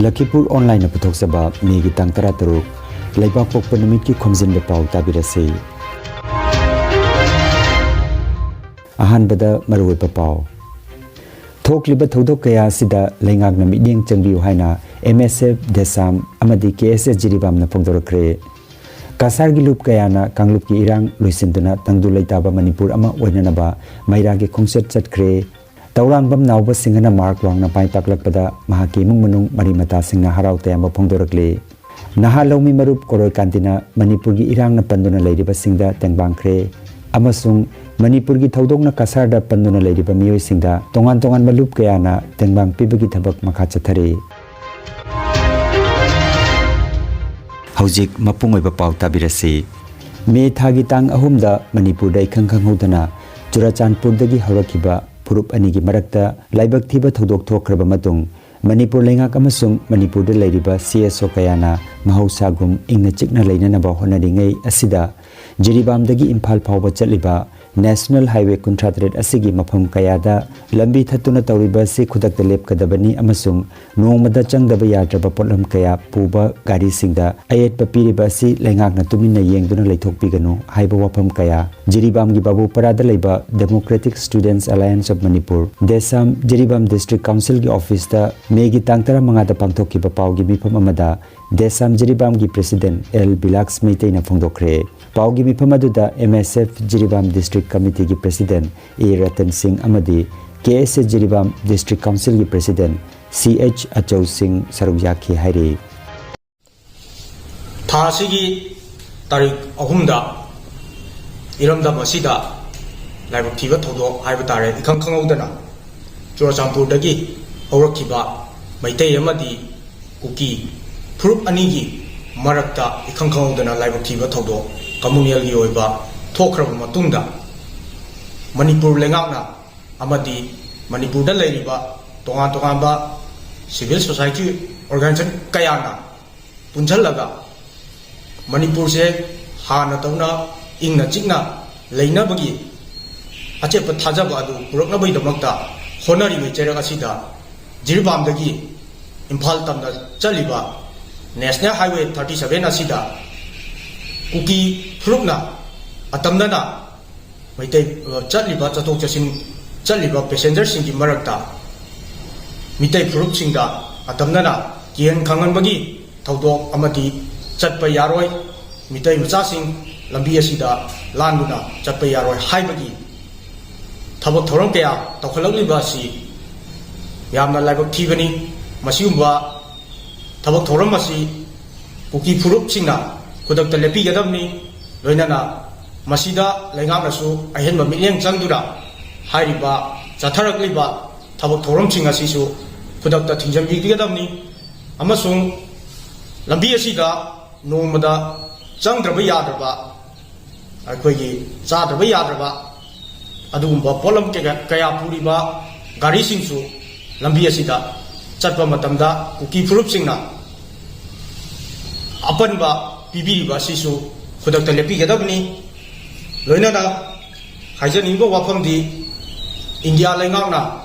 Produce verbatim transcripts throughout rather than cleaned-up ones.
ꯂꯈꯤꯄꯨꯔ ꯑꯣꯟꯂꯥꯏꯟꯅ ꯄꯨꯊꯣꯛꯆꯕ ꯃꯦꯒꯤ ꯇꯥꯡ ꯇꯔꯥꯇꯔꯨꯛ, ꯂꯩꯕꯥꯛꯄꯣꯛꯄ ꯅꯨꯃꯤꯠꯀꯤ ꯈꯣꯝꯖꯤꯟꯕ ꯄꯥꯎ ꯇꯥꯕꯤꯔꯁꯤ꯫ ꯑꯍꯥꯟꯕꯗ ꯃꯔꯨꯑꯣꯏꯕ ꯄꯥꯎ꯫ ꯊꯣꯛꯂꯤꯕ ꯊꯧꯗꯣꯛ ꯀꯌꯥ ꯑꯁꯤꯗ ꯂꯩꯉꯥꯛꯅ ꯃꯤꯠꯌꯦꯡ ꯆꯪꯕꯤꯌꯨ ꯍꯥꯏꯅ ꯑꯦꯝ ꯑꯦꯁ ꯑꯦꯐ ꯗꯦꯁꯥꯝ ꯑꯃꯗꯤ ꯀꯦ ꯑꯦꯁ ꯑꯦꯁ ꯖꯤꯔꯤꯕꯥꯝꯅ ꯐꯣꯡꯗꯣꯔꯛꯈ꯭ꯔꯦ꯫ ꯀꯁꯥꯔꯒꯤ ꯂꯨꯞ ꯀꯌꯥꯅ ꯀꯥꯡꯂꯨꯞꯀꯤ ꯏꯔꯥꯡ ꯂꯣꯏꯁꯤꯟꯗꯨꯅ ꯇꯪꯗꯨ ꯂꯩꯇꯥꯕ ꯃꯅꯤꯄꯨꯔ ꯑꯃ ꯑꯣꯏꯅꯅꯕ ꯃꯩꯔꯥꯒꯤ ꯈꯣꯡꯆꯠ ꯆꯠꯈ꯭ꯔꯦ꯫ ꯇꯧꯔꯥꯡꯕꯝ ꯅꯥꯎꯕ ꯁꯤꯡꯍꯅ ꯃꯥꯔꯛ ꯋꯥꯡꯅ ꯃꯥꯏ ꯄꯥꯛꯂꯛꯄꯗ ꯃꯍꯥꯛꯀꯤ ꯏꯃꯨꯡ ꯃꯅꯨꯡ ꯃꯔꯤ ꯃꯇꯥꯁꯤꯡꯅ ꯍꯔꯥꯎ ꯇꯌꯥꯝꯕ ꯐꯣꯡꯗꯣꯔꯛꯂꯤ꯫ ꯅꯍꯥ ꯂꯧꯃꯤ ꯃꯔꯨꯞ ꯀꯣꯔꯣꯏ ꯀꯥꯟꯇꯤꯅ ꯃꯅꯤꯄꯨꯔꯒꯤ ꯏꯔꯥꯡꯅ ꯄꯟꯗꯨꯅ ꯂꯩꯔꯤꯕꯁꯤꯡꯗ ꯇꯦꯡꯕꯥꯡꯈ꯭ꯔꯦ ꯑꯃꯁꯨꯡ ꯃꯅꯤꯄꯨꯔꯒꯤ ꯊꯧꯗꯣꯛꯅ ꯀꯁꯥꯔꯗ ꯄꯟꯗꯨꯅ ꯂꯩꯔꯤꯕ ꯃꯤꯑꯣꯏꯁꯤꯡꯗ ꯇꯣꯉꯥꯟ ꯇꯣꯉꯥꯟꯕ ꯂꯨꯞ ꯀꯌꯥꯅ ꯇꯦꯡꯕꯥꯡ ꯄꯤꯕꯒꯤ ꯊꯕꯛ ꯃꯈꯥ ꯆꯠꯊꯔꯤ꯫ ꯍꯧꯖꯤꯛ ꯃꯄꯨꯡ ꯑꯣꯏꯕ ꯄꯥꯎ ꯇꯥꯕꯤꯔꯁꯤ꯫ ꯃꯦ ꯊꯥꯒꯤ ꯇꯥꯡ ꯑꯍꯨꯝꯗ ꯃꯅꯤꯄꯨꯔꯗ ꯏꯈꯪ ꯈꯪꯍꯧꯗꯅ ꯆꯨꯔꯆꯥꯟꯄꯨꯔꯗꯒꯤ ꯍꯧꯔꯛꯈꯤꯕ ꯐꯨꯔꯨꯞ ꯑꯅꯤꯒꯤ ꯃꯔꯛꯇ ꯂꯥꯏꯕꯛ ꯊꯤꯕ ꯊꯧꯗꯣꯛ ꯊꯣꯛꯈ꯭ꯔꯕ ꯃꯇꯨꯡ, ꯃꯅꯤꯄꯨꯔ ꯂꯩꯉꯥꯛ ꯑꯃꯁꯨꯡ ꯃꯅꯤꯄꯨꯔꯗ ꯂꯩꯔꯤꯕ ꯁꯤ ꯑꯦꯁ ꯑꯣ ꯀꯌꯥꯅ ꯃꯍꯧꯁꯥꯒꯨꯝ ꯏꯪꯅ ꯆꯤꯛꯅ ꯂꯩꯅꯅꯕ ꯍꯣꯠꯅꯔꯤꯉꯩ ꯑꯁꯤꯗ, ꯖꯤꯔꯤꯕꯥꯝꯗꯒꯤ ꯏꯝꯐꯥꯜ ꯐꯥꯎꯕ ꯆꯠꯂꯤꯕ ꯅꯦꯁꯅꯦꯜ ꯍꯥꯏꯋꯦ ꯀꯨꯟꯊ꯭ꯔꯥ ꯇꯔꯦꯠ ꯑꯁꯤꯒꯤ ꯃꯐꯝ ꯀꯌꯥꯗ ꯂꯝꯕꯤ ꯊꯠꯇꯨꯅ ꯇꯧꯔꯤꯕ ꯑꯁꯤ ꯈꯨꯗꯛꯇ ꯂꯦꯞꯀꯗꯕꯅꯤ ꯑꯃꯁꯨꯡ ꯅꯣꯡꯃꯗ ꯆꯪꯗꯕ ꯌꯥꯗ꯭ꯔꯕ ꯄꯣꯠꯂꯝ ꯀꯌꯥ ꯄꯨꯕ ꯒꯥꯔꯤꯁꯤꯡꯗ ꯑꯌꯦꯠꯄ ꯄꯤꯔꯤꯕ ꯑꯁꯤ ꯂꯩꯉꯥꯛꯅ ꯇꯨꯃꯤꯟꯅ ꯌꯦꯡꯗꯨꯅ ꯂꯩꯊꯣꯛꯄꯤꯒꯅꯨ ꯍꯥꯏꯕ ꯋꯥꯐꯝ ꯀꯌꯥ ꯖꯤꯔꯤꯕꯥꯝꯒꯤ ꯕꯥꯕꯨꯄꯔꯥꯗ ꯂꯩꯕ Democratic Students Alliance of Manipur, Desam, Jiribam district ꯀꯥꯎꯟꯁꯤꯜꯒꯤ ꯑꯣꯐꯤꯁꯇ ꯃꯦꯒꯤ ꯇꯥꯡ ꯇꯔꯥꯃꯉꯥꯗ ꯄꯥꯡꯊꯣꯛꯈꯤꯕ ꯄꯥꯎꯒꯤ ꯃꯤꯐꯝ ꯑꯃꯗ ꯗꯦꯁꯥꯝ ꯖꯤꯔꯤꯕꯥꯝꯒꯤ ꯄ꯭ꯔꯦꯁꯤꯗꯦꯟꯠ ꯑꯦꯜ ꯕꯤꯂꯥꯛꯁ ꯃꯩꯇꯩꯅ ꯐꯣꯡꯗꯣꯛꯈ꯭ꯔꯦ꯫ ꯄꯥꯎꯒꯤ ꯃꯤꯐꯝ ꯑꯗꯨꯗ ꯑꯦꯝ ꯑꯦꯁ ꯑꯦꯐ ꯖꯤꯔꯤꯕꯥꯝ ꯗꯤꯁꯇ꯭ꯔꯤꯛ ꯀꯃꯤꯇꯤꯒꯤ ꯄ꯭ꯔꯦꯁꯤꯗꯦꯟꯠ ꯑꯦ ꯔꯇꯟ ꯁꯤꯡ ꯑꯃꯗꯤ ꯀꯦ ꯑꯦꯁ ꯑꯦ ꯖꯤꯔꯤꯕꯥꯝ ꯗꯤꯁꯇ꯭ꯔꯤꯛ ꯀꯥꯎꯟꯁꯤꯜꯒꯤ ꯄ꯭ꯔꯦꯁꯤꯗꯦꯟꯠ ꯁꯤ ꯑꯩꯆ ꯑꯆꯧ ꯁꯤꯡ ꯁꯔꯨꯛ ꯌꯥꯈꯤ ꯍꯥꯏꯔꯤ꯫ ꯊꯥ ꯑꯁꯤꯒꯤ ꯇꯥꯔꯤꯛ ꯑꯍꯨꯝꯗ ꯏꯔꯝꯗꯝ ꯑꯁꯤꯗ ꯂꯥꯏꯕꯛ ꯊꯤꯕ ꯊꯧꯗꯣꯛ ꯍꯥꯏꯕ ꯇꯥꯔꯦ, ꯏꯈꯪ ꯈꯪꯍꯧꯗꯅ ꯆꯨꯔꯆꯥꯟꯄꯨꯔꯗꯒꯤ ꯍꯧꯔꯛꯈꯤꯕ ꯃꯩꯇꯩ ꯑꯃꯗꯤ ꯀꯨꯀꯤ ꯐꯨꯔꯨꯞ ꯑꯅꯤꯒꯤ ꯃꯔꯛꯇ ꯏꯈꯪ ꯈꯪꯍꯧꯗꯅ ꯂꯥꯏꯕꯛ ꯊꯤꯕ ꯊꯧꯗꯣꯛ ꯀꯝꯃꯨꯅꯦꯜꯒꯤ ꯑꯣꯏꯕ ꯊꯣꯛꯈ꯭ꯔꯕ ꯃꯇꯨꯡꯗ, ꯃꯅꯤꯄꯨꯔ ꯂꯩꯉꯥꯛꯅ ꯑꯃꯗꯤ ꯃꯅꯤꯄꯨꯔꯗ ꯂꯩꯔꯤꯕ ꯇꯣꯉꯥꯟ ꯇꯣꯉꯥꯟꯕ civil society organization ꯀꯌꯥꯅ ꯄꯨꯟꯁꯤꯜꯂꯒ ꯃꯅꯤꯄꯨꯔꯁꯦ ꯍꯥꯟꯅ ꯇꯧꯅ ꯏꯪꯅ ꯆꯤꯛꯅ ꯂꯩꯅꯕꯒꯤ ꯑꯆꯦꯠꯄ ꯊꯥꯖꯕ ꯑꯗꯨ ꯄꯨꯔꯛꯅꯕꯒꯤꯗꯃꯛꯇ ꯍꯣꯠꯅꯔꯤꯉꯩ ꯆꯩꯔꯛ ꯑꯁꯤꯗ ꯖꯤꯔꯤꯕꯥꯝꯗꯒꯤ ꯏꯝꯐꯥꯜ ꯇꯝꯅ ꯆꯠꯂꯤꯕ National Highway thirty seven ꯑꯁꯤꯗ ꯀꯨꯀꯤ ꯐꯨꯔꯨꯞꯅ ꯑꯇꯝꯅꯅ ꯃꯩꯇꯩ, ꯑ, ꯆꯠꯂꯤꯕ, ꯆꯠꯊꯣꯛ ꯆꯠꯁꯤꯟ ꯆꯠꯂꯤꯕ passengerꯁꯤꯡꯒꯤ ꯃꯔꯛꯇ ꯃꯤꯇꯩ ꯐꯨꯔꯨꯞꯁꯤꯡꯗ ꯑꯇꯝꯅꯅ ꯀꯤꯍꯟ ꯈꯪꯍꯟꯕꯒꯤ ꯊꯧꯗꯣꯛ ꯑꯃꯗꯤ ꯆꯠꯄ ꯌꯥꯔꯣꯏ, ꯃꯤꯇꯩ ꯃꯆꯥꯁꯤꯡ ꯂꯝꯕꯤ ꯑꯁꯤꯗ ꯂꯥꯟꯗꯨꯅ ꯆꯠꯄ ꯌꯥꯔꯣꯏ ꯍꯥꯏꯕꯒꯤ ꯊꯕꯛ ꯊꯧꯔꯝ ꯀꯌꯥ ꯇꯧꯈꯠꯂꯛꯂꯤꯕ ꯑꯁꯤ ꯌꯥꯝꯅ ꯂꯥꯏꯕꯛ ꯊꯤꯕꯅꯤ꯫ ꯃꯁꯤꯒꯨꯝꯕ ꯊꯕꯛ ꯊꯧꯔꯝ ꯑꯁꯤ ꯀꯨꯀꯤ ꯐꯨꯔꯨꯞꯁꯤꯡꯅ ꯈꯨꯗꯛꯇ ꯂꯦꯞꯄꯤꯒꯗꯕꯅꯤ꯫ ꯂꯣꯏꯅꯅ ꯃꯁꯤꯗ ꯂꯩꯉꯥꯛꯅꯁꯨ ꯑꯍꯦꯟꯕ ꯃꯤꯠꯌꯦꯡ ꯆꯪꯗꯨꯅ ꯍꯥꯏꯔꯤꯕ ꯆꯠꯊꯔꯛꯂꯤꯕ ꯊꯕꯛ ꯊꯧꯔꯝꯁꯤꯡ ꯑꯁꯤꯁꯨ ꯈꯨꯗꯛꯇ ꯊꯤꯡꯖꯤꯟꯕꯤꯒꯗꯕꯅꯤ꯫ ꯑꯃꯁꯨꯡ ꯂꯝꯕꯤ ꯑꯁꯤꯗ ꯅꯣꯡꯃꯗ ꯆꯪꯗ꯭ꯔꯕ ꯌꯥꯗ꯭ꯔꯕ, ꯑꯩꯈꯣꯏꯒꯤ ꯆꯥꯗ꯭ꯔꯕ ꯌꯥꯗ꯭ꯔꯕ ꯑꯗꯨꯒꯨꯝꯕ ꯄꯣꯠꯂꯝ ꯀꯌꯥ, ꯀꯌꯥ ꯄꯨꯔꯤꯕ ꯒꯥꯔꯤꯁꯤꯡꯁꯨ ꯂꯝꯕꯤ ꯑꯁꯤꯗ ꯆꯠꯄ ꯃꯇꯝꯗ ꯀꯨꯀꯤ ꯐꯨꯔꯨꯞꯁꯤꯡꯅ ꯑꯄꯟꯕ ꯄꯤꯕꯤꯔꯤꯕ ꯑꯁꯤꯁꯨ ꯈꯨꯗꯛꯇ ꯂꯦꯞꯄꯤꯒꯗꯕꯅꯤ꯫ ꯂꯣꯏꯅꯅ ꯍꯥꯏꯖꯅꯤꯡꯕ ꯋꯥꯐꯝꯗꯤ, ꯏꯟꯗꯤꯌꯥ ꯂꯩꯉꯥꯛꯅ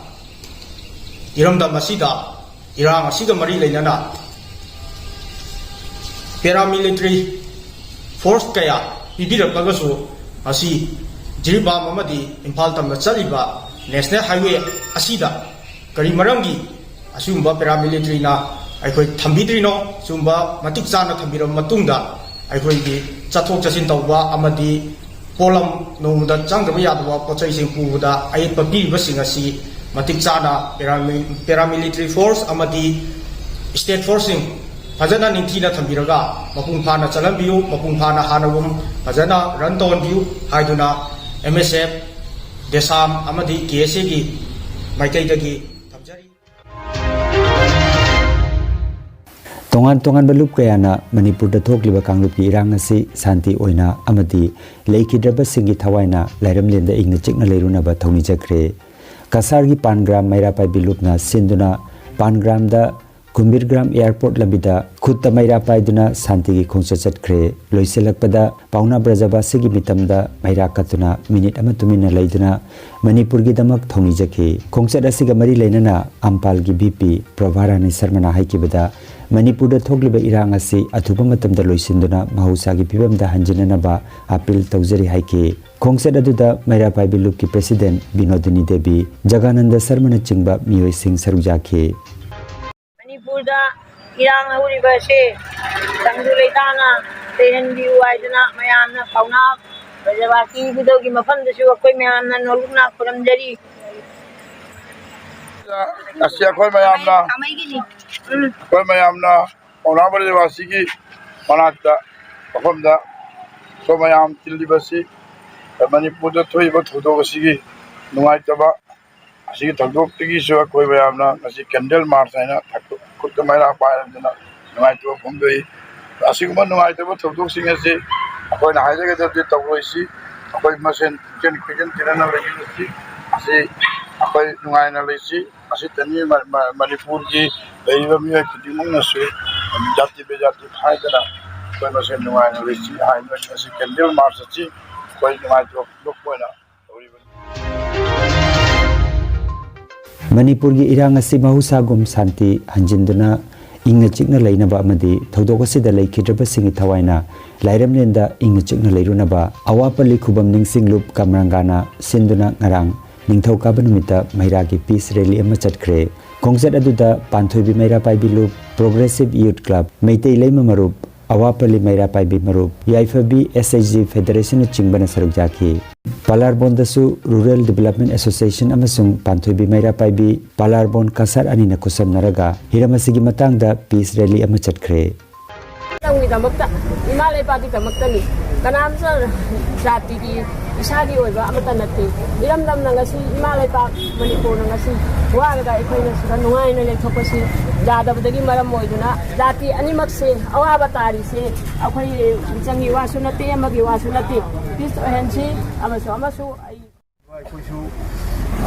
ꯏꯔꯝꯗꯝ ꯑꯁꯤꯗ ꯏꯔꯥꯡ ꯑꯁꯤꯒ ꯃꯔꯤ ꯂꯩꯅꯅ paramilitary force ꯀꯌꯥ ꯄꯤꯕꯤꯔꯛꯂꯒꯁꯨ, ꯉꯁꯤ ꯖꯤꯔꯤꯕꯥꯝ ꯑꯃꯗꯤ ꯏꯝꯐꯥꯜ ꯇꯝꯅ ꯆꯠꯂꯤꯕ National Highway ꯑꯁꯤꯗ ꯀꯔꯤ ꯃꯔꯝꯒꯤ ꯑꯁꯤꯒꯨꯝꯕ paramilitaryꯅ ꯑꯩꯈꯣꯏ ꯊꯝꯕꯤꯗ꯭ꯔꯤꯅꯣ? ꯁꯤꯒꯨꯝꯕ ꯃꯇꯤꯛ ꯆꯥꯅ ꯊꯝꯕꯤꯔꯕ ꯃꯇꯨꯡꯗ, ꯑꯩꯈꯣꯏꯒꯤ ꯆꯠꯊꯣꯛ ꯆꯠꯁꯤꯟ ꯇꯧꯕ ꯑꯃꯗꯤ ꯄꯣꯠꯂꯝ, ꯅꯣꯡꯃꯗ ꯆꯪꯗꯕ ꯌꯥꯗꯕ ꯄꯣꯠ ꯆꯩꯁꯤꯡ ꯄꯨꯕꯗ ꯑꯌꯦꯠꯄ ꯄꯤꯔꯤꯕꯁꯤꯡ ꯑꯁꯤ ꯃꯇꯤꯛ ꯆꯥꯅ parami-, paramilitary force ꯑꯃꯗꯤ state forceꯁꯤꯡ ꯐꯖꯅ ꯅꯤꯡꯊꯤꯅ ꯊꯝꯕꯤꯔꯒ ꯃꯄꯨꯡ ꯐꯥꯅ ꯆꯠꯍꯟꯕꯤꯌꯨ, ꯃꯄꯨꯡ ꯐꯥꯅ ꯍꯥꯟꯅꯒꯨꯝ ꯐꯖꯅ run ꯇꯧꯍꯟꯕꯤꯌꯨ ꯍꯥꯏꯗꯨꯅ M S F, DESAM ꯑꯃꯗꯤ K S Aꯒꯤ ꯃꯥꯏꯀꯩꯗꯒꯤ ꯊꯝꯖꯔꯤ꯫ ꯇꯣꯉꯥꯟ ꯇꯣꯉꯥꯟꯕ ꯂꯨꯞ ꯀꯌꯥꯅ ꯃꯅꯤꯄꯨꯔꯗ ꯊꯣꯛꯂꯤꯕ ꯀꯥꯡꯂꯨꯞꯀꯤ ꯏꯔꯥꯡ ꯑꯁꯤ ꯁꯥꯟꯇꯤ ꯑꯣꯏꯅ ꯑꯃꯗꯤ ꯂꯩꯈꯤꯗ꯭ꯔꯕꯁꯤꯡꯒꯤ ꯊꯋꯥꯏꯅ ꯂꯥꯏꯔꯝꯂꯦꯟꯗ ꯏꯪꯅ ꯆꯤꯛꯅ ꯂꯩꯔꯨꯅꯕ ꯊꯧꯅꯤꯖꯈ꯭ꯔꯦ꯫ ꯀꯁꯥꯔꯒꯤ ꯄꯥꯟꯒ꯭ꯔꯥꯝ ꯃꯩꯔꯥ ꯄꯥꯏꯕꯤ ꯂꯨꯞꯅ ꯁꯤꯟꯗꯨꯅ ꯄꯥꯟꯒ꯭ꯔꯥꯝꯗ ꯀꯨꯝꯕꯤꯔꯒ꯭ꯔꯥꯝ ꯑꯦꯌꯔꯄꯣꯔꯠ ꯂꯝꯕꯤꯗ ꯈꯨꯠꯇ ꯃꯩꯔꯥ ꯄꯥꯏꯗꯨꯅ ꯁꯥꯟꯇꯤꯒꯤ ꯈꯣꯡꯆꯠ ꯆꯠꯈ꯭ꯔꯦ꯫ ꯂꯣꯏꯁꯤꯜꯂꯛꯄꯗ ꯄꯥꯎꯅꯥ ꯕ꯭ꯔꯖꯕꯥꯁꯤꯒꯤ ꯃꯤꯇꯝꯗ ꯃꯩꯔꯥ ꯀꯠꯇꯨꯅ ꯃꯤꯅꯤꯠ ꯑꯃ ꯇꯨꯃꯤꯟꯅ ꯂꯩꯗꯨꯅ ꯃꯅꯤꯄꯨꯔꯒꯤꯗꯃꯛ ꯊꯧꯅꯤꯖꯈꯤ꯫ ꯈꯣꯡꯆꯠ ꯑꯁꯤꯒ ꯃꯔꯤ ꯂꯩꯅꯅ ꯑꯝꯄꯥꯜꯒꯤ ꯚꯤ ꯄꯤ ꯄ꯭ꯔꯚꯥꯔꯥꯅꯤ ꯁꯔꯃꯅ ꯍꯥꯏꯈꯤꯕꯗ, ꯃꯅꯤꯄꯨꯔꯗ ꯊꯣꯛꯂꯤꯕ ꯏꯔꯥꯡ ꯑꯁꯤ ꯑꯊꯨꯕ ꯃꯇꯝꯗ ꯂꯣꯏꯁꯤꯟꯗꯨꯅ ꯃꯍꯧꯁꯥꯒꯤ ꯐꯤꯕꯝꯗ ꯍꯟꯖꯤꯟꯅꯅꯕ ꯑꯥꯄꯤꯜ ꯇꯧꯖꯔꯤ ꯍꯥꯏꯈꯤ꯫ ꯈꯣꯡꯆꯠ ꯑꯗꯨꯗ ꯃꯩꯔꯥ ꯄꯥꯏꯕꯤ ꯂꯨꯞꯀꯤ ꯄ꯭ꯔꯁꯤꯗꯦꯟꯠ ꯕꯤꯅꯣꯗꯤꯅꯤ ꯗꯦꯕꯤ, ꯖꯒꯥꯅꯟꯗ ꯁꯔꯃꯅꯆꯤꯡꯕ ꯃꯤꯑꯣꯏꯁꯤꯡ ꯁꯔꯨꯛ ꯌꯥꯈꯤ꯫ ꯃꯅꯤꯄꯨꯔꯗ ꯏꯔꯥꯡ ꯍꯧꯔꯤꯕ ꯑꯁꯦ ꯇꯪꯗꯨ ꯂꯩꯇꯥꯅ ꯂꯩꯍꯟꯕꯤꯌꯨ ꯍꯥꯏꯗꯨꯅ ꯃꯌꯥꯝꯅ ꯄꯥꯎꯅꯥ ꯕ꯭ꯔꯖꯕꯥꯁꯤ ꯏꯕꯨꯙꯧꯒꯤ ꯃꯐꯝꯗꯁꯨ ꯑꯩꯈꯣꯏ ꯃꯌꯥꯝꯅ ꯅꯣꯂꯨꯛꯅ ꯈꯨꯔꯨꯝꯖꯔꯤ꯫ ꯉꯁꯤ ꯑꯩꯈꯣꯏ ꯃꯌꯥꯝꯅ, ꯑꯩꯈꯣꯏ ꯃꯌꯥꯝꯅ ꯄꯥꯎꯅꯥ ꯕ꯭ꯔꯖꯕꯥꯁꯤꯒꯤ ꯃꯅꯥꯛꯇ, ꯃꯐꯝꯗ ꯑꯩꯈꯣꯏ ꯃꯌꯥꯝ ꯇꯤꯜꯂꯤꯕꯁꯤ ꯃꯅꯤꯄꯨꯔꯗ ꯊꯣꯛꯏꯕ ꯊꯧꯗꯣꯛ ꯑꯁꯤꯒꯤ ꯅꯨꯡꯉꯥꯏꯇꯕ ꯑꯁꯤꯒꯤ ꯊꯧꯗꯣꯛꯇꯒꯤꯁꯨ ꯑꯩꯈꯣꯏ ꯃꯌꯥꯝꯅ ꯉꯁꯤ ꯀꯦꯟꯗꯜ ꯃꯥꯔꯆ ꯍꯥꯏꯅ ꯈꯨꯠꯇ ꯃꯩꯔꯥ ꯄꯥꯏꯔꯗꯨꯅ ꯅꯨꯡꯉꯥꯏꯇꯕ ꯐꯣꯡꯗꯣꯛꯏ꯫ ꯑꯁꯤꯒꯨꯝꯕ ꯅꯨꯡꯉꯥꯏꯇꯕ ꯊꯧꯗꯣꯛꯁꯤꯡ ꯑꯁꯤ ꯑꯩꯈꯣꯏꯅ ꯍꯥꯏꯖꯒꯗꯕꯗꯤ ꯇꯧꯔꯣꯏꯁꯤ꯫ ꯑꯩꯈꯣꯏ ꯃꯁꯦꯟ ꯄꯨꯛꯆꯦꯜ ꯈꯣꯏꯖꯦꯜ ꯇꯤꯟꯅꯅ ꯂꯩꯃꯤꯟꯅꯁꯤ꯫ ꯑꯁꯤ ꯑꯩꯈꯣꯏ ꯅꯨꯡꯉꯥꯏꯅ ꯂꯩꯁꯤ꯫ ꯑꯁꯤꯇꯅꯤ ꯃ-, ꯃ-, ꯃꯅꯤꯄꯨꯔꯒꯤ ꯂꯩꯔꯤꯕ ꯃꯤꯑꯣꯏ ꯈꯨꯗꯤꯡꯃꯛꯅꯁꯨ ꯖꯥꯇꯤ ꯕꯦꯖꯥꯇꯤ ꯈꯥꯏꯗꯅ ꯑꯩꯈꯣꯏ ꯃꯁꯦꯟ ꯅꯨꯡꯉꯥꯏꯅ ꯂꯩꯁꯤ ꯍꯥꯏꯅ ꯉꯁꯤ ꯀꯦꯟꯗꯜ ꯃꯥꯔꯆ ꯑꯁꯤ ꯑꯩꯈꯣꯏ ꯅꯨꯡꯉꯥꯏꯇꯕ ꯐꯣꯡꯗꯣꯛꯄ ꯑꯣꯏꯅ ꯇꯧꯔꯤꯕꯅꯤ꯫ ꯃꯅꯤꯄꯨꯔꯒꯤ ꯏꯔꯥꯡ ꯑꯁꯤ ꯃꯍꯧꯁꯥꯒꯨꯝ ꯁꯥꯟꯇꯤ ꯍꯟꯖꯤꯟꯗꯨꯅ ꯏꯪꯅ ꯆꯤꯛꯅ ꯂꯩꯅꯕ ꯑꯃꯗꯤ ꯊꯧꯗꯣꯛ ꯑꯁꯤꯗ ꯂꯩꯈꯤꯗ꯭ꯔꯕꯁꯤꯡꯒꯤ ꯊꯋꯥꯏꯅ ꯂꯥꯏꯔꯝꯂꯦꯟꯗ ꯏꯪꯅ ꯆꯤꯛꯅ ꯂꯩꯔꯨꯅꯕ ꯑꯋꯥꯄꯜꯂꯤ ꯈꯨꯕꯝ ꯅꯤꯡꯁꯤꯡ ꯂꯨꯞ ꯀꯝꯔꯪꯒꯥꯅ ꯁꯤꯟꯗꯨꯅ ꯉꯔꯥꯡ ꯅꯤꯡꯊꯧꯀꯥꯕ ꯅꯨꯃꯤꯠꯇ ꯃꯩꯔꯥꯒꯤ ꯄꯤꯁ ꯔꯦꯂꯤ ꯑꯃ ꯆꯠꯈ꯭ꯔꯦ꯫ ꯈꯣꯡꯆꯠ ꯑꯗꯨꯗ ꯄꯥꯟꯊꯣꯏꯕꯤ ꯃꯩꯔꯥ ꯄꯥꯏꯕꯤ ꯂꯨꯞ, ꯄ꯭ꯔꯣꯒ꯭ꯔꯦꯁꯤꯚ ꯌꯨꯠ ꯀ꯭ꯂꯕ, ꯃꯩꯇꯩ ꯂꯩꯃ ꯃꯔꯨꯞ, ꯑꯋꯥꯄꯜꯂꯤ ꯃꯩꯔꯥ ꯄꯥꯏꯕꯤ ꯃꯔꯨꯞ, ꯌꯥꯏꯐꯕꯤ ꯑꯦꯁ ꯑꯩꯆ ꯖꯤ ꯐꯦꯗꯔꯦꯁꯟꯅꯆꯤꯡꯕꯅ ꯁꯔꯨꯛ ꯌꯥꯈꯤ꯫ ꯄꯥꯂꯥꯔꯕꯣꯟꯗꯁꯨ ꯔꯨꯔꯦꯜ ꯗꯤꯕꯦꯂꯞꯃꯦꯟ ꯑꯦꯁꯣꯁꯤꯌꯦꯁꯟ ꯑꯃꯁꯨꯡ ꯄꯥꯟꯊꯣꯏꯕꯤ ꯃꯩꯔꯥ ꯄꯥꯏꯕꯤ ꯄꯥꯂꯥꯔꯕꯣꯟ ꯀꯁꯥꯔ ꯑꯅꯤꯅ ꯈꯨꯠꯁꯝꯅꯔꯒ ꯍꯤꯔꯝ ꯑꯁꯤꯒꯤ ꯃꯇꯥꯡꯗ ꯄꯤꯁ ꯔꯦꯂꯤ ꯑꯃ ꯆꯠꯈ꯭ꯔꯦ꯫ ꯃꯇꯝꯒꯤꯗꯃꯛꯇ, ꯏꯃꯥ ꯂꯩꯕꯥꯛꯀꯤꯗꯃꯛꯇꯅꯤ꯫ ꯀꯅꯥꯝꯇ ꯖꯥꯇꯤꯒꯤ, ꯏꯁꯥꯒꯤ ꯑꯣꯏꯕ ꯑꯃꯠꯇ ꯅꯠꯇꯦ꯫ ꯏꯔꯝ ꯅꯝꯅ ꯉꯁꯤ ꯏꯃꯥ ꯂꯩꯕꯥꯛ ꯃꯅꯤꯄꯨꯔꯅ ꯉꯁꯤ ꯋꯥꯔꯒ ꯑꯩꯈꯣꯏꯅ ꯁꯤꯗ ꯅꯨꯡꯉꯥꯏꯅ ꯂꯩꯊꯣꯛꯄꯁꯤ ꯌꯥꯗꯕꯗꯒꯤ ꯃꯔꯝ ꯑꯣꯏꯗꯨꯅ ꯖꯥꯇꯤ ꯑꯅꯤꯃꯛꯁꯦ ꯑꯋꯥꯕ ꯇꯥꯔꯤꯁꯦ ꯑꯩꯈꯣꯏ ꯃꯤꯆꯪꯒꯤ ꯋꯥꯁꯨ ꯅꯠꯇꯦ, ꯑꯃꯒꯤ ꯋꯥꯁꯨ ꯅꯠꯇꯦ꯫ ꯄꯤꯁ ꯑꯣꯏꯍꯟꯁꯤ꯫ ꯑꯃꯁꯨ ꯑꯃꯁꯨ ꯑꯩ ꯑꯩꯈꯣꯏꯁꯨ,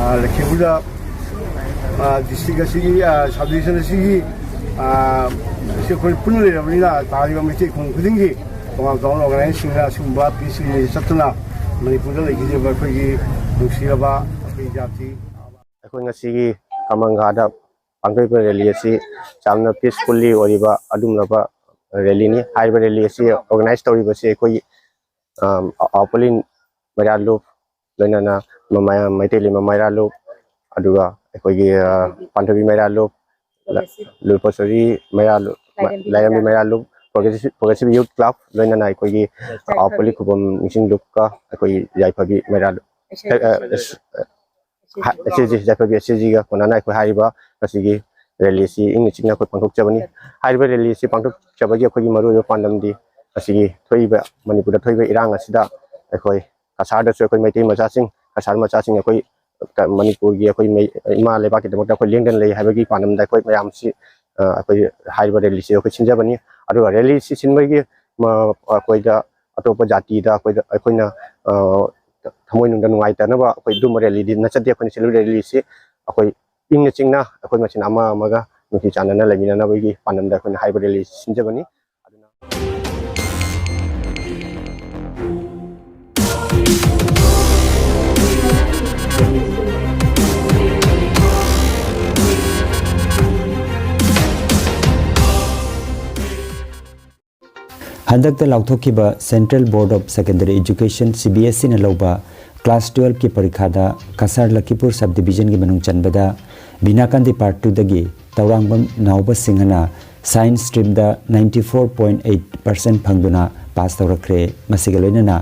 ꯑ, ꯂꯈꯤꯄꯨꯔꯗ, ꯑ, ꯗꯤꯁꯇ꯭ꯔꯤꯛ ꯑꯁꯤꯒꯤ, ꯑ, ꯁꯕ ꯗꯤꯕꯤꯖꯟ ꯑꯁꯤꯒꯤ ꯑꯥ, ꯁꯤ ꯑꯩꯈꯣꯏ ꯄꯨꯟꯅ ꯂꯩꯔꯕꯅꯤꯅ, ꯇꯥꯔꯤꯕ ꯃꯩꯇꯩ ꯈꯨꯡꯒꯪ ꯈꯨꯗꯤꯡꯒꯤ ꯇꯣꯉꯥꯟ ꯇꯣꯉꯥꯟꯕ ꯑꯣꯔꯒꯅꯥꯏꯖꯦꯁꯟꯁꯤꯡꯅ ꯑꯁꯤꯒꯨꯝꯕ ꯄꯤꯁ ꯔꯦꯂꯤ ꯆꯠꯇꯨꯅ ꯃꯅꯤꯄꯨꯔꯗ ꯂꯩꯈꯤꯗ꯭ꯔꯤꯕ ꯑꯩꯈꯣꯏꯒꯤ ꯅꯨꯡꯁꯤꯔꯕ ꯑꯩꯈꯣꯏ ꯖꯥꯇꯤ꯫ ꯑꯩꯈꯣꯏ ꯉꯁꯤꯒꯤ ꯀꯃꯪꯒꯥꯗ ꯄꯥꯡꯊꯣꯛꯏꯕ ꯔꯦꯂꯤ ꯑꯁꯤ ꯌꯥꯝꯅ ꯄꯤꯁꯐꯨꯜꯂꯤ ꯑꯣꯏꯔꯤꯕ ꯑꯗꯨꯒꯨꯝꯂꯕ ꯔꯦꯂꯤꯅꯤ꯫ ꯍꯥꯏꯔꯤꯕ ꯔꯦꯂꯤ ꯑꯁꯤ ꯑꯣꯔꯒꯅꯥꯏꯖ ꯇꯧꯔꯤꯕꯁꯤ ꯑꯩꯈꯣꯏꯒꯤ, ꯑꯝ, ꯑꯥꯎꯄꯂꯤꯟ ꯃꯩꯔꯥ ꯂꯨꯞ, ꯂꯣꯏꯅꯅ ꯃꯃꯥ-, ꯃꯩꯇꯩ ꯂꯩꯃ ꯃꯩꯔꯥ ꯂꯨꯞ, ꯑꯗꯨꯒ ꯑꯩꯈꯣꯏꯒꯤ, ꯑ, ꯄꯥꯟꯊꯣꯏꯕꯤ ꯃꯩꯔꯥ ꯂꯨꯞ, ꯂ-, ꯂꯨꯄꯥ ꯆꯨꯔꯤ ꯃꯩꯔꯥ ꯂꯨꯞ, ꯂꯥꯏꯔꯦꯝꯕꯤ ꯂꯥꯏꯔꯦꯝꯕꯤ ꯃꯩꯔꯥ ꯂꯨꯞ, ꯄ꯭ꯔꯣꯒ꯭ꯔꯦꯁꯤꯞ, ꯄ꯭ꯔꯣꯒ꯭ꯔꯦꯁꯤꯞ ꯌꯨꯠ ꯀ꯭ꯂꯕ, ꯂꯣꯏꯅꯅ ꯑꯩꯈꯣꯏꯒꯤ ꯌꯥꯏꯐꯕꯤ꯫ ꯑꯥꯎꯄꯂꯤ ꯈꯨꯕꯝ ꯅꯤꯡꯁꯤꯡ ꯂꯨꯞꯀ ꯑꯩꯈꯣꯏ ꯌꯥꯏꯐꯕꯤ ꯃꯩꯔꯥ ꯂꯨꯞ, ꯑ, ꯑ, ꯑ, ꯍꯥ-, ꯑꯦꯁ ꯑꯦꯁ ꯖꯤ, ꯌꯥꯏꯐꯕꯤ ꯑꯦꯁ ꯑꯦꯁ ꯖꯤꯒ ꯀꯣꯟꯅꯅ ꯑꯩꯈꯣꯏ ꯍꯥꯏꯔꯤꯕ ꯉꯁꯤꯒꯤ ꯔꯦꯂꯤꯁꯤ ꯏꯪꯅ ꯆꯤꯛꯅ ꯑꯩꯈꯣꯏ ꯄꯥꯡꯊꯣꯛꯆꯕꯅꯤ꯫ ꯍꯥꯏꯔꯤꯕ ꯔꯦꯂꯤꯁꯤ ꯄꯥꯡꯊꯣꯛꯆꯕꯒꯤ ꯑꯩꯈꯣꯏꯒꯤ ꯃꯔꯨꯑꯣꯏꯕ ꯄꯥꯟꯗꯝꯗꯤ ꯉꯁꯤꯒꯤ ꯊꯣꯛꯏꯕ, ꯃꯅꯤꯄꯨꯔꯗ ꯊꯣꯛꯏꯕ ꯏꯔꯥꯡ ꯑꯁꯤꯗ ꯑꯩꯈꯣꯏ ꯀꯁꯥꯔꯗꯁꯨ ꯑꯩꯈꯣꯏ ꯃꯩꯇꯩ ꯃꯆꯥꯁꯤꯡ, ꯀꯁꯥꯔ ꯃꯆꯥꯁꯤꯡ ꯑꯩꯈꯣꯏ ꯀ-, ꯃꯅꯤꯄꯨꯔꯒꯤ ꯑꯩꯈꯣꯏ ꯃꯩ-, ꯏꯃꯥ ꯂꯩꯕꯥꯛꯀꯤꯗꯃꯛꯇ ꯑꯩꯈꯣꯏ ꯂꯦꯡꯗꯅ ꯂꯩ ꯍꯥꯏꯕꯒꯤ ꯄꯥꯟꯗꯝꯗ ꯑꯩꯈꯣꯏ ꯃꯌꯥꯝꯁꯤ, ꯑ, ꯑꯩꯈꯣꯏ ꯍꯥꯏꯔꯤꯕ ꯔꯦꯂꯤꯁꯤ ꯑꯩꯈꯣꯏ ꯁꯤꯟꯖꯕꯅꯤ꯫ ꯑꯗꯨꯒ ꯔꯦꯂꯤꯁꯤ ꯁꯤꯟꯕꯒꯤ ꯃ-, ꯑꯩꯈꯣꯏꯗ ꯑꯇꯣꯞꯄ ꯖꯥꯇꯤꯗ ꯑꯩꯈꯣꯏꯗ, ꯑꯩꯈꯣꯏꯅ, ꯑ, ꯊꯃꯣꯏꯅꯨꯡꯗ ꯅꯨꯡꯉꯥꯏꯇꯅꯕ ꯑꯩꯈꯣꯏ ꯑꯗꯨꯝꯕ ꯔꯦꯂꯤꯗꯤ ꯅꯠꯆꯗꯦ꯫ ꯑꯩꯈꯣꯏꯅ ꯁꯤꯜꯂꯤꯕ ꯔꯦꯂꯤꯁꯤ ꯑꯩꯈꯣꯏ ꯏꯪꯅ ꯆꯤꯛꯅ ꯑꯩꯈꯣꯏ ꯃꯁꯦꯟ ꯑꯃ ꯑꯃꯒ ꯅꯨꯡꯁꯤ ꯆꯥꯟꯅꯅ ꯂꯩꯃꯤꯟꯅꯅꯕꯒꯤ ꯄꯥꯟꯗꯝꯗ ꯑꯩꯈꯣꯏꯅ ꯍꯥꯏꯔꯤꯕ ꯔꯦꯂꯤ ꯁꯤꯟꯖꯕꯅꯤ꯫ ꯑꯗꯨꯅ ꯍꯟꯗꯛꯇ ꯂꯥꯎꯊꯣꯛꯈꯤꯕ Central Board of Secondary Education, C B S ꯏꯅ ꯂꯧꯕ class twelve ꯀꯤ ꯄꯔꯤꯈꯥꯗ ꯀꯁꯥꯔ ꯂꯈꯤꯄꯨꯔ sub division ꯒꯤ ꯃꯅꯨꯡ ꯆꯟꯕꯗ ꯕꯤꯅꯥꯀꯥꯟꯗꯤ Part two ꯗꯒꯤ ꯇꯧꯔꯥꯡꯕꯝ ꯅꯥꯎꯕ ꯁꯤꯡꯍꯅ science stream ꯗ ninety four point eight percent ꯐꯪꯗꯨꯅ ꯄꯥꯁ ꯇꯧꯔꯛꯈ꯭ꯔꯦ꯫ ꯃꯁꯤꯒ ꯂꯣꯏꯅꯅ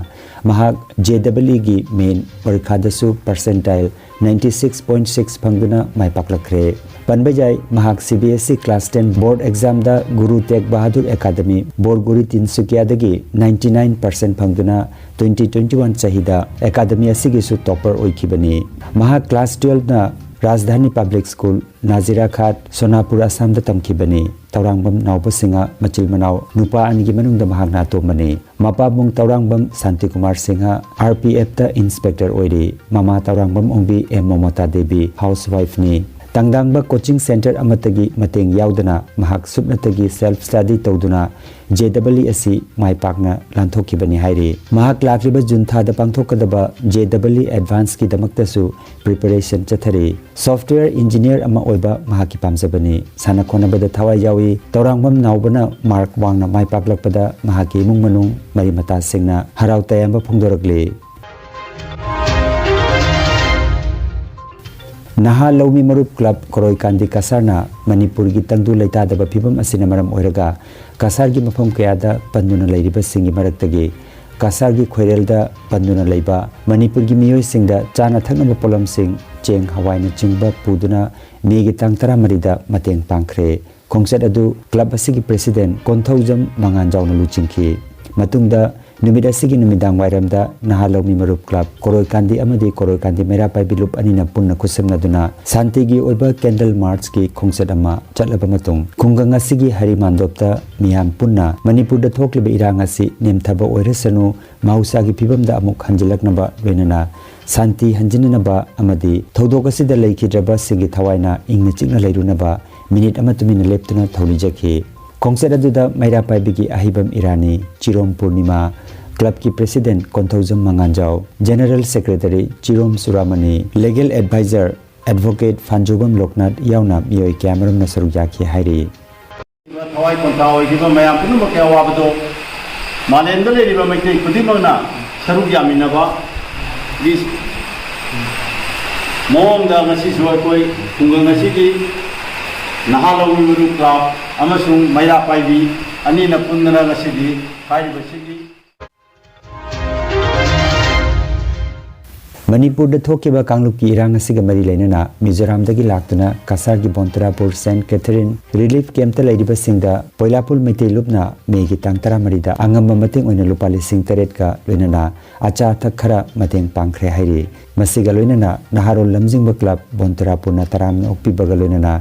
ꯃꯍꯥꯛ ꯖꯦ ꯗꯕꯜ ꯏ ꯒꯤ main ꯄꯔꯤꯈꯥꯗꯁꯨ percentile ninety six point six ꯐꯪꯗꯨꯅ ꯃꯥꯏ ꯄꯥꯛꯂꯛꯈ꯭ꯔꯦ꯫ ꯄꯟꯕ ꯌꯥꯏ, ꯃꯍꯥꯛ C B S E class ten board exam ꯗ ꯒꯨꯔꯨ ꯇꯦꯒ ꯕꯍꯥꯗꯨꯔ ꯑꯦꯀꯥꯗꯃꯤ, ꯕꯣꯔꯒꯨꯔꯤ ꯇꯤꯟꯁꯨꯀꯤꯌꯥꯗꯒꯤ ninety nine percent ꯐꯪꯗꯨꯅ twenty twenty one ꯆꯍꯤꯗ ꯑꯦꯀꯥꯗꯃꯤ ꯑꯁꯤꯒꯤꯁꯨ topper ꯑꯣꯏꯈꯤꯕꯅꯤ꯫ ꯃꯍꯥꯛ class twelve ꯅ ꯔꯥꯖꯙꯥꯅꯤ Public School, ꯅꯥꯖꯤꯔꯥ ꯘꯥꯠ, ꯁꯣꯅꯥꯄꯨꯔ, ꯑꯁꯥꯝꯗ ꯇꯝꯈꯤꯕꯅꯤ꯫ ꯇꯧꯔꯥꯡꯕꯝ ꯅꯥꯎꯕ ꯁꯤꯡꯍ ꯃꯆꯤꯜ ꯃꯅꯥꯎ ꯅꯨꯄꯥ ꯑꯅꯤꯒꯤ ꯃꯅꯨꯡꯗ ꯃꯍꯥꯛꯅ ꯑꯇꯣꯝꯕꯅꯤ꯫ ꯃꯄꯥꯕꯨꯡ Tourangbam Shantikumar Singh R P ꯑꯦꯐꯇ inspector ꯑꯣꯏꯔꯤ꯫ ꯃꯃꯥ ꯇꯧꯔꯥꯡꯕꯝ ꯑꯣꯡꯕꯤ ꯑꯦꯝ ꯃꯃꯇꯥ ꯗꯦꯕꯤ housewife ꯅꯤ꯫ ꯇꯪꯗꯥꯡꯕ ꯀꯣꯆꯤꯡ ꯁꯦꯟꯇꯔ ꯑꯃꯠꯇꯒꯤ ꯃꯇꯦꯡ ꯌꯥꯎꯗꯅ ꯃꯍꯥꯛ ꯁꯨꯞꯅꯇꯒꯤ ꯁꯦꯜꯐ ꯁ꯭ꯇꯗꯤ ꯇꯧꯗꯨꯅ ꯖꯦ ꯗꯕꯜ ꯏ ꯑꯁꯤ ꯃꯥꯏ ꯄꯥꯛꯅ ꯂꯥꯟꯊꯣꯛꯈꯤꯕꯅꯤ ꯍꯥꯏꯔꯤ꯫ ꯃꯍꯥꯛ ꯂꯥꯛꯂꯤꯕ ꯖꯨꯟ ꯊꯥꯗ ꯄꯥꯡꯊꯣꯛꯀꯗꯕ ꯖꯦ ꯗꯕꯜ ꯏ ꯑꯦꯗꯚꯥꯟꯁꯀꯤꯗꯃꯛꯇꯁꯨ ꯄ꯭ꯔꯤꯄꯦꯔꯦꯁꯟ ꯆꯠꯊꯔꯤ꯫ ꯁꯣꯐ꯭ꯠꯋꯦꯌꯔ ꯏꯟꯖꯤꯅꯤꯌꯔ ꯑꯃ ꯑꯣꯏꯕ ꯃꯍꯥꯛꯀꯤ ꯄꯥꯝꯖꯕꯅꯤ꯫ ꯁꯥꯟꯅ ꯈꯣꯠꯅꯕꯗ ꯊꯋꯥꯏ ꯌꯥꯎꯏ꯫ ꯇꯧꯔꯥꯡꯕꯝ ꯅꯥꯎꯕꯅ ꯃꯥꯔꯛ ꯋꯥꯡꯅ ꯃꯥꯏ ꯄꯥꯛꯂꯛꯄꯗ ꯃꯍꯥꯛꯀꯤ ꯏꯃꯨꯡ ꯃꯅꯨꯡ, ꯃꯔꯤ ꯃꯇꯥꯁꯤꯡꯅ ꯍꯔꯥꯎ ꯇꯌꯥꯝꯕ ꯐꯣꯡꯗꯣꯔꯛꯂꯤ꯫ ꯅꯍꯥ ꯂꯧꯃꯤ ꯃꯔꯨꯞ ꯀ꯭ꯂꯕ ꯀꯣꯔꯣꯏ ꯀꯥꯟꯗꯤ ꯀꯁꯥꯔꯅ ꯃꯅꯤꯄꯨꯔꯒꯤ ꯇꯪꯗꯨ ꯂꯩꯇꯥꯗꯕ ꯐꯤꯕꯝ ꯑꯁꯤꯅ ꯃꯔꯝ ꯑꯣꯏꯔꯒ ꯀꯁꯥꯔꯒꯤ ꯃꯐꯝ ꯀꯌꯥꯗ ꯄꯟꯗꯨꯅ ꯂꯩꯔꯤꯕꯁꯤꯡꯒꯤ ꯃꯔꯛꯇꯒꯤ ꯀꯁꯥꯔꯒꯤ ꯈꯣꯏꯔꯦꯜꯗ ꯄꯟꯗꯨꯅ ꯂꯩꯕ ꯃꯅꯤꯄꯨꯔꯒꯤ ꯃꯤꯑꯣꯏꯁꯤꯡꯗ ꯆꯥꯅ ꯊꯛꯅꯕ ꯄꯣꯠꯂꯝꯁꯤꯡ, ꯆꯦꯡ, ꯍꯋꯥꯏꯅꯆꯤꯡꯕ ꯄꯨꯗꯨꯅ ꯃꯦꯒꯤ ꯇꯥꯡ ꯇꯔꯥꯃꯔꯤꯗ ꯃꯇꯦꯡ ꯄꯥꯡꯈ꯭ꯔꯦ꯫ ꯈꯣꯡꯆꯠ ꯑꯗꯨ ꯀ꯭ꯂꯕ ꯑꯁꯤꯒꯤ ꯄ꯭ꯔꯦꯁꯤꯗꯦꯟꯠ ꯀꯣꯟꯊꯧꯖꯝ ꯃꯉꯥꯟꯖꯥꯎꯅ ꯂꯨꯆꯤꯡꯈꯤ꯫ ꯃꯇꯨꯡꯗ ꯅꯨꯃꯤꯠ ꯑꯁꯤꯒꯤ ꯅꯨꯃꯤꯗꯥꯡ ꯋꯥꯏꯔꯝꯗ ꯅꯍꯥ ꯂꯧꯃꯤ ꯃꯔꯨꯞ ꯀ꯭ꯂꯕ ꯀꯣꯔꯣꯏꯀꯥꯟꯗꯤ ꯑꯃꯗꯤ ꯀꯣꯔꯣꯏꯀꯥꯟꯗꯤ ꯃꯩꯔꯥ ꯄꯥꯏꯕꯤ ꯂꯨꯞ ꯑꯅꯤꯅ ꯄꯨꯟꯅ ꯈꯨꯠꯁꯝꯅꯗꯨꯅ ꯁꯥꯟꯇꯤꯒꯤ ꯑꯣꯏꯕ ꯀꯦꯟꯗꯜ ꯃꯥꯔꯆꯀꯤ ꯈꯣꯡꯆꯠ ꯑꯃ ꯆꯠꯂꯕ ꯃꯇꯨꯡ, ꯈꯨꯡꯒꯪ ꯑꯁꯤꯒꯤ ꯍꯔꯤꯃꯥꯟꯗꯣꯞꯇ ꯃꯤꯌꯥꯝ ꯄꯨꯟꯅ ꯃꯅꯤꯄꯨꯔꯗ ꯊꯣꯛꯂꯤꯕ ꯏꯔꯥꯡ ꯑꯁꯤ ꯅꯦꯝꯊꯕ ꯑꯣꯏꯔꯁꯅꯨ, ꯃꯍꯧꯁꯥꯒꯤ ꯐꯤꯕꯝꯗ ꯑꯃꯨꯛ ꯍꯟꯖꯤꯜꯂꯛꯅꯕ, ꯂꯣꯏꯅꯅ ꯁꯥꯟꯇꯤ ꯍꯟꯖꯤꯟꯅꯅꯕ ꯑꯃꯗꯤ ꯊꯧꯗꯣꯛ ꯑꯁꯤꯗ ꯂꯩꯈꯤꯗ꯭ꯔꯕꯁꯤꯡꯒꯤ ꯊꯋꯥꯏꯅ ꯏꯪꯅ ꯆꯤꯛꯅ ꯂꯩꯔꯨꯅꯕ ꯃꯤꯅꯤꯠ ꯑꯃ ꯇꯨꯃꯤꯟꯅ ꯂꯦꯞꯇꯨꯅ ꯊꯧꯅꯤꯖꯈꯤ꯫ ꯈꯣꯡꯆꯠ ꯑꯗꯨꯗ ꯃꯩꯔꯥ ꯄꯥꯏꯕꯤꯒꯤ ꯑꯍꯩꯕꯝ ꯏꯔꯥꯅꯤ, ꯆꯤꯔꯣꯝ ꯄꯨꯔꯅꯤꯃꯥ, ꯀ꯭ꯂꯕꯀꯤ president Konthoujam Manganjao, general secretary Chirom Churamani, legal adviser advocate Phanjoubam Loknath ꯌꯥꯎꯅ ꯃꯤꯑꯣꯏ ꯀꯌꯥꯃꯔꯨꯝꯅ ꯁꯔꯨꯛ ꯌꯥꯈꯤ ꯍꯥꯏꯔꯤ꯫ ꯊꯋꯥꯏ ꯄꯣꯟꯊꯥ ꯑꯣꯏꯈꯤꯕ ꯃꯌꯥꯝ ꯄꯨꯝꯅꯃꯛꯀꯤ ꯑꯋꯥꯕꯗꯣ ꯃꯥꯂꯦꯝꯗ ꯂꯩꯔꯤꯕ ꯃꯩꯇꯩ ꯈꯨꯗꯤꯡꯃꯛꯅ ꯁꯔꯨꯛ ꯌꯥꯃꯤꯟꯅꯕꯒꯤ ꯃꯑꯣꯡꯗ ꯉꯁꯤꯁꯨ ꯑꯩꯈꯣꯏ ꯈꯨꯡꯒꯪ ꯑꯁꯤꯒꯤ ꯅꯍꯥ ꯂꯧꯃꯤ ꯃꯔꯨꯞ ꯀ꯭ꯂꯕ ꯑꯃꯁꯨꯡ ꯃꯩꯔꯥ ꯄꯥꯏꯕꯤ ꯑꯅꯤꯅ ꯄꯨꯟꯗꯨꯅ ꯉꯁꯤꯗꯤ ꯍꯥꯏꯔꯤꯕꯁꯤꯒꯤ ꯃꯅꯤꯄꯨꯔꯗ ꯊꯣꯛꯈꯤꯕ ꯀꯥꯡꯂꯨꯞꯀꯤ ꯏꯔꯥꯡ ꯑꯁꯤꯒ ꯃꯔꯤ ꯂꯩꯅꯅ ꯃꯤꯖꯣꯔꯥꯝꯗꯒꯤ ꯂꯥꯛꯇꯨꯅ ꯀꯁꯥꯔꯒꯤ ꯕꯣꯟꯇꯨꯔꯥꯄꯨꯔ ꯁꯦꯟꯠ ꯀꯦꯊꯔꯤꯟ ꯔꯤꯂꯤꯐ ꯀꯦꯝꯞꯇ ꯂꯩꯔꯤꯕꯁꯤꯡꯗ ꯄꯣꯏꯂꯥꯄꯨꯜ ꯃꯩꯇꯩ ꯂꯨꯞꯅ ꯃꯦꯒꯤ ꯇꯥꯡ ꯇꯔꯥꯃꯔꯤꯗ ꯑꯉꯝꯕ ꯃꯇꯦꯡ ꯑꯣꯏꯅ ꯂꯨꯄꯥ ꯂꯤꯁꯤꯡ ꯇꯔꯦꯠꯀ ꯂꯣꯏꯅꯅ ꯑꯆꯥ ꯑꯊꯛ ꯈꯔ ꯃꯇꯦꯡ ꯄꯥꯡꯈ꯭ꯔꯦ ꯍꯥꯏꯔꯤ꯫ ꯃꯁꯤꯒ ꯂꯣꯏꯅꯅ ꯅꯍꯥꯔꯣꯜ ꯂꯝꯖꯤꯡꯕ ꯀ꯭ꯂꯕ ꯕꯣꯟꯇꯨꯔꯥꯄꯨꯔꯅ ꯇꯔꯥꯝꯅ ꯑꯣꯛꯄꯤꯕꯒ ꯂꯣꯏꯅꯅ